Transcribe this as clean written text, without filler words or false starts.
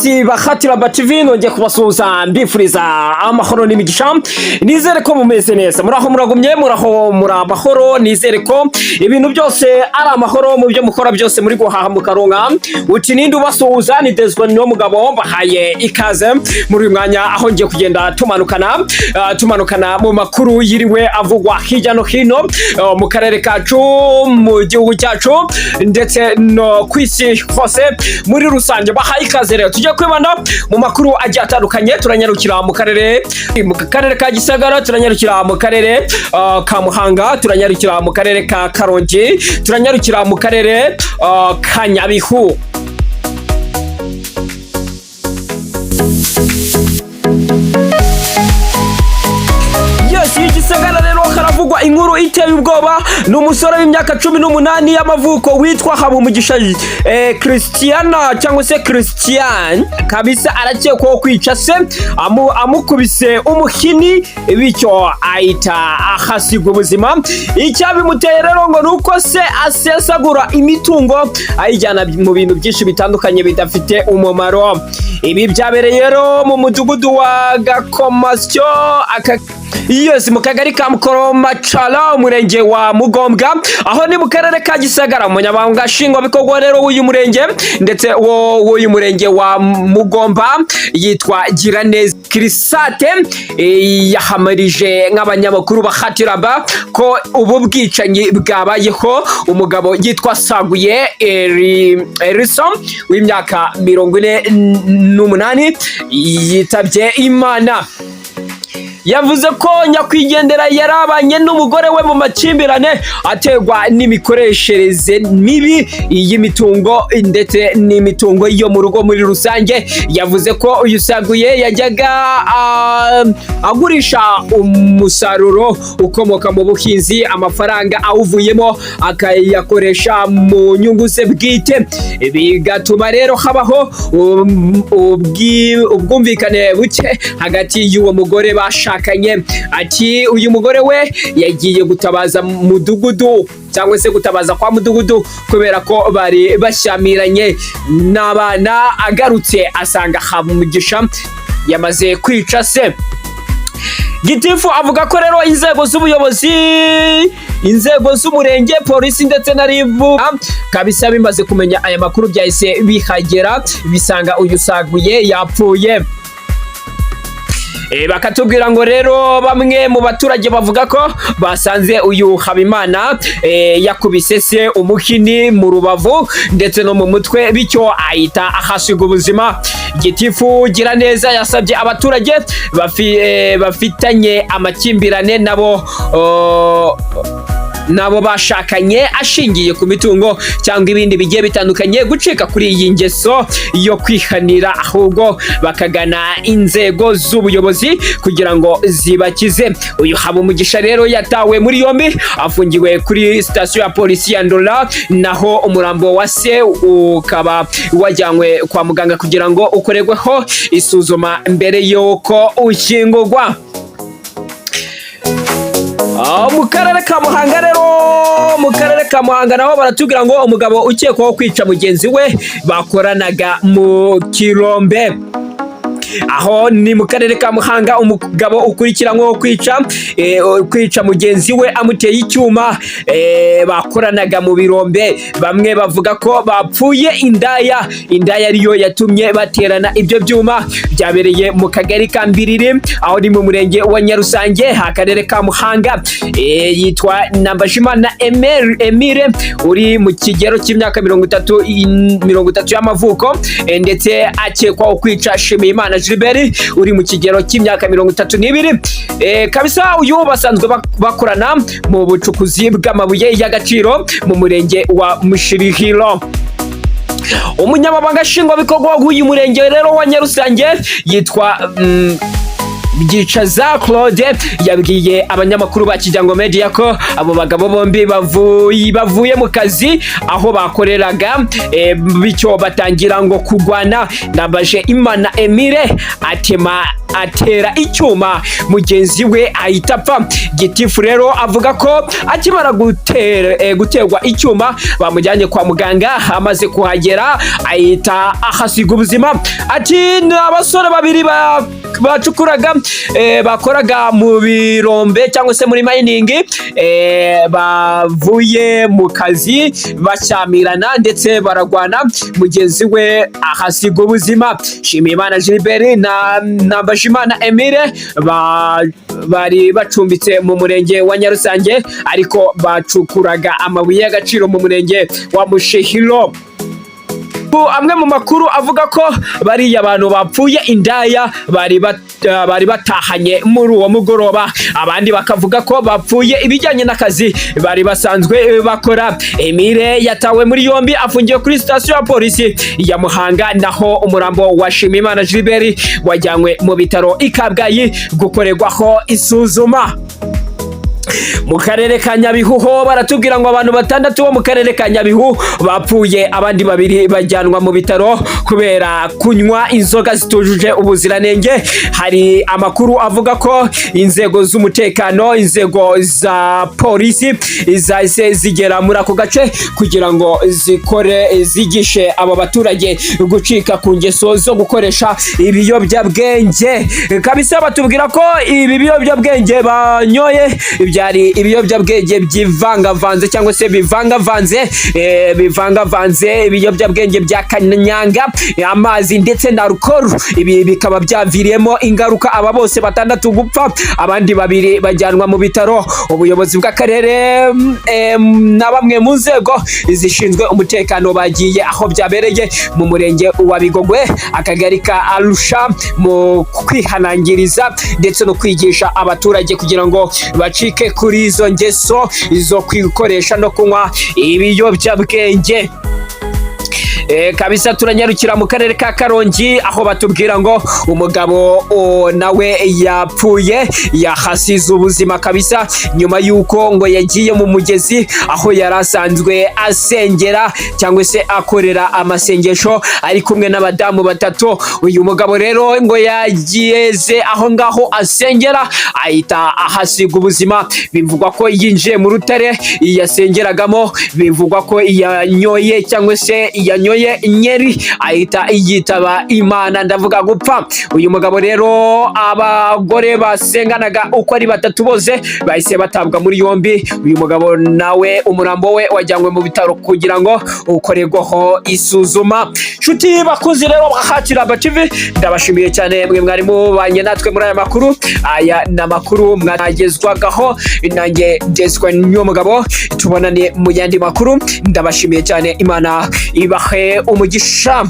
Bahatiraba TV, nongeye kubasuhuza mbifuriza amahoro n'imigisha. Nizere ko mumeze neza, muraho, muragumye, muraho, muri amahoro. Nizere ko ibintu byose ari amahoro mu byo mukora byose, muri guhaha mukaronka. Uti ninde ubasuhuza? Ni Deswa niyo mugabo. Mbahaye ikaze muri uyu mwanya aho ngiye kugenda tumanukana mu makuru yiriwe avugwa hirya no hino mu karere kacu, mu gihugu cyacu, ndetse no ku isi hose muri rusange. Bahaye ikaze rero, tujye kwibanda mu makuru agiye atandukanye. Turanyarukira mu karere ka Gisagara, turanyarukira mu karere ka Muhanga, turanyarukira mu karere ka Karongi, turanyarukira mu karere ka Nyabihu. Yes, Gisagara rero haravugwa inkuru iteye ubwoba. Ni umusore w'imyaka 18 y'amavuko witwa Habumugisha Christiana cyangwa se Christian. Kabisa arakekwaho kwica se amukubise umuhini, bityo ahita ahasiga ubuzima. Icyabimuteye rero ngo ni uko se asesagura imitungo, ayijyana mu bintu byinshi bitandukanye bidafite umumaro. Ibi byabereye rero mu mudugudu wa Gakomasyo aka yes, mu kagari ka Mukoromacala, umurenge wa Mugombwa, aho ni mu karere ka Gisagara. Umunyamabanga nshingwabikorwa rero w'uyu murenge, ndetse wo w'uyu murenge wa Mugomba, yitwa Giraneza Kirisate, yahamirije nk'abanyamakuru bahatiraba ko ubu bwicanyi bwabayeho. Umugabo yitwa Saguye Erison w'imyaka 48 yitabye Imana. Yavuze ko nyakwigendera yarabanye n'umugore we mu makimbirane aterwa n'imikoreshereze mibi y'imitungo ndetse n'imitungo yo mu rugo muri rusange. Yavuze ko uyu Saguye yajyaga agurisha umusaruro ukomoka mu buhinzi, amafaranga awuvuyemo akayakoresha mu nyungu ze bwite, bigatuma rero habaho ubwumvikane buke hagati y'uwo mugore bashakanye. Ati uyu mugore we yagiye gutabaza mudugudu cyangwa se gutabaza kwa mudugudu kubera ko bari bashyamiranye n'abana, agarutse asanga Habumugisha yamaze kwica se. Gitifu avuga ko rero inzego z'ubuyobozi, inzego z'umurenge, polisi ndetse na RIB kabisa bimaze kumenya aya makuru byahise bihagera, bisanga uyu Saguye yapfuye. Bakatubwira ngo rero bamwe mu baturage bavuga ko basanze uyu Habimana yakubise se umuhini mu rubavu ndetse no mu mutwe, bityo ahita ahasiga ubuzima. Gitifu Giraneza yasabye abaturage bafitanye amakimbirane nabo bashakanye ashingiye ku mitungo cyangwa ibindi bigiye bitandukanye gucika kuri iyi ngeso yo kwihanira, ahubwo bakagana inzego z'ubuyobozi kugira ngo zibakize. Uyu Habumugisha rero yatawe muri yombi, afungiwe kuri sitasiyo ya polisi ya Ndora, naho umurambo wa se ukaba wajyanywe kwa muganga kugira ngo ukorerweho isuzuma mbere y'uko ushyingurwa. Mu karere ka Muhanga rero, mu karere ka Muhanga naho baratubwira ngo umugabo ukekwaho kwica mugenzi we bakoranaga mu kirombe, aho ni mu karere ka Muhanga, umugabo ukurikiranyweho kwica mugenzi we amuteye icyuma, bakoranaga mu birombe. Bamwe bavuga ko bapfuye indaya, indaya ariyo yatumye baterana ibyo byuma. Byabereye mu kagari ka Mbiriri, aho ni mu murenge wa Nyarusange, akarere ka Muhanga. Yitwa Nambajimana Emile uri mu kigero cy'imyaka 30 y'amavuko, ndetse akekwaho kwica Shimiyimana Gilbert uri mu kigero cy'imyaka 32. Kabisa uyu basanzwe bakorana mu bucukuzi bw'amabuye y'agaciro mu murenge wa Mushirihiro. Umunyamabanga nshingwabikorwa w'uyu murenge rero wa Nyarusange yitwa Byicaza Claude yabwiye abanyamakuru ba Kijyango Media ko abo bagabo bombi bavuye mu kazi aho bakoreraga, bityo batangira ngo kugwana. Nambaje Imana Emile atema atera icyuma mugenzi we ahita apfa. Gitifu rero avuga ko akimara guterwa icyuma bamujyanye kwa muganga, amaze kuhagera ahita ahasiga ubuzima. Ati ni abasore babiri bacukuraga, bakoraga mu birombe cyangwa se muri mining, bavuye mu kazi bashyamirana ndetse baragwana, mugenzi we ahasiga ubuzima. Nshimiyimana Gilbert na Nambajimana Emile bari bacumbitse mu murenge wa Nyarusange, ariko bacukuraga amabuye y'agaciro mu murenge wa Mushihiro. Amwe mu makuru avuga ko bariya bantu bapfuye indaya bari batahanye muri uwo mugoroba, abandi bakavuga ko bapfuye ibijyanye n'akazi bari basanzwe bakora. Emile yatawe muri yombi, afungiwe kuri sitasiyo ya polisi ya Muhanga, naho umurambo wa Shimimana Gilbert wajyanywe mu bitaro i Kabgayi gukorerwaho isuzuma. Mu karere ka Nyabihu ho baratubwira ngo abantu batandatu bo mu karere ka Nyabihu bapfuye, abandi babiri bajyanwa mu bitaro kubera kunywa inzoga zitujuje ubuziranenge. Hari amakuru avuga ko inzego z'umutekano, inzego za polisi zahise zigera muri ako gace kugira ngo zikore zigishe abo baturage gucika ku ngeso zo gukoresha ibiyobyabwenge. Kabisa batubwira ko ibi biyobyabwenge banyoye byari ibiyobyabwenge byivangavanze cyangwa se bivangavanze ibiyobyabwenge bya kanyanga, amazi ndetse na alcohol. Ibi bikaba byaviriyemo ingaruka aba bose batandatu gupfa, abandi babiri bajyanwa mu bitaro. Ubuyobozi bw'akarere na bamwe mu nzego zishinzwe umutekano bagiye aho byabereye mu murenge wa Bigogwe, akagari ka Arusha, mu kwihanangiriza ndetse no kwigisha abaturage kugira ngo bacike kuri izo ngeso zo kwikoresha no kunywa ibiyobyabwenge. Kabisa turanyarukira mu karere ka Karongi, aho batubwira ngo umugabo nawe yapfuye, yahasize ubuzima kabisa, nyuma y'uko ngo yagiye mu mugezi aho yari asanzwe asengera cyangwa se akorera amasengesho ari kumwe n'abadamu batatu. Uyu mugabo rero ngo yageze aho ngaho asengera ahita ahasiga ubuzima. Bivugwa ko yinjiye mu rutare yasengeragamo, bivugwa ko yanyoye cyangwa se yanyoye nyeri ahita yitaba Imana, ndavuga gupfa. Uyu mugabo rero, abagore basenganaga uko ari batatu bose bahise batabwa muri yombi. Uyu mugabo nawe umurambo we wajyanywe mu bitaro kugira ngo ukorerweho isuzuma. Nshuti bakuzi rero bahatira TV, ndabashimiye cyane mwe mwari mubanye natwe muri aya makuru. Aya ni amakuru mwagezwagaho nanjye Deswa Niyomugabo. Tubonane mu yandi makuru. Ndabashimiye cyane, Imana ibahe umugisha.